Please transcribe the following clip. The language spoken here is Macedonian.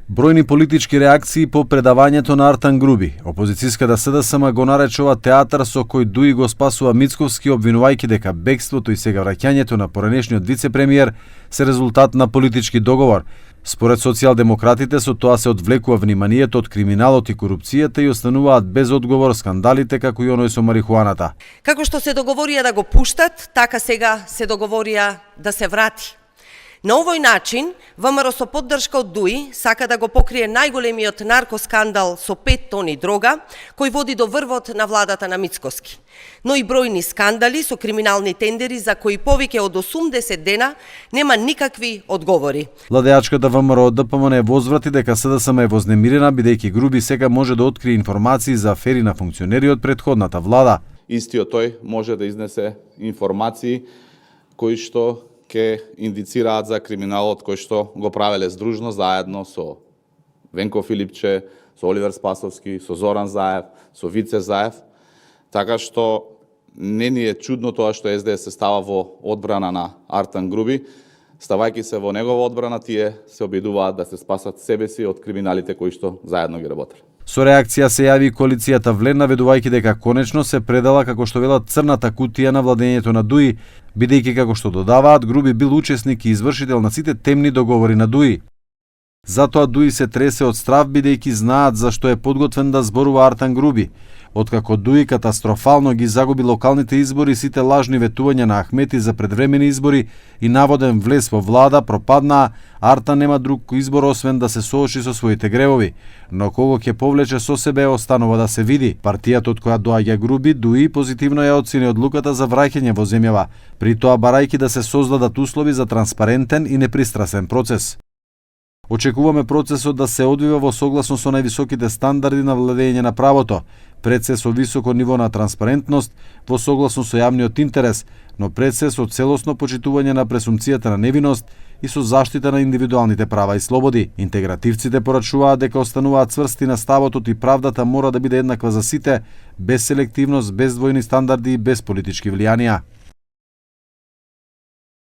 Бројни политички реакции по предавањето на Артан Груби. Опозицијската СДСМ го наречува театар со кој Дуи го спасува Мицковски, обвинувајќи дека бегството и сега враќањето на поранешниот вице-премиер се резултат на политички договор. Според социјалдемократите, со тоа се одвлекува вниманието од криминалот и корупцијата и остануваат без одговор скандалите како и оној со марихуаната. Како што се договорија да го пуштат, така сега се договорија да се врати. На овој начин, ВМРО со поддршка од Дуи сака да го покрие најголемиот наркоскандал со 5 тони дрога, кој води до врвот на владата на Мицкоски. Но и бројни скандали со криминални тендери за кои повеќе од 80 дена нема никакви одговори. Владеачката ВМРО ДПМН возврати дека СДСМ е вознемирена бидејќи Груби сега може да открие информации за афери на функционери од претходната влада. Истиот тој може да изнесе информации кои што ќе индицираат за криминалот кој што го правеле здружно заедно со Венко Филипче, со Оливер Спасовски, со Зоран Заев, со Вице Заев. Така што не ни е чудно тоа што СДС се става во одбрана на Артан Груби. Ставајќи се во негова одбрана, тие се обидуваат да се спасат себе си од криминалите кои што заедно ги работеле. Со реакција се јави коалицијата Влен, наведувајќи дека конечно се предала, како што велат, црната кутија на владењето на Дуи, бидејќи како што додаваат, Груби бил учесник и извршител на сите темни договори на Дуи. Затоа Дуи се тресе од страв, бидејќи знаат за што е подготвен да зборува Артан Груби. Откако Дуи катастрофално ги загуби локалните избори, сите лажни ветувања на Ахмети за предвремени избори и наводен влез во влада пропаднаа, Артан нема друг избор освен да се соочи со своите гревови. Но кого ќе повлече со себе останува да се види. Партијата од која доаѓа Груби, Дуи позитивно ја оцени одлуката за враќање во земјава, при тоа барајќи да се создадат услови за транспарентен и непристрасен процес. Очекуваме процесот да се одвива во согласно со највисоките стандарди на владење на правото, пред се со високо ниво на транспарентност, во согласно со јавниот интерес, но пред се со целосно почитување на презумпцијата на невиност и со заштита на индивидуалните права и слободи. Интегративците порачуваат дека остануваат цврсти на ставотот и правдата мора да биде еднаква за сите, без селективност, без двојни стандарди и без политички влијанија.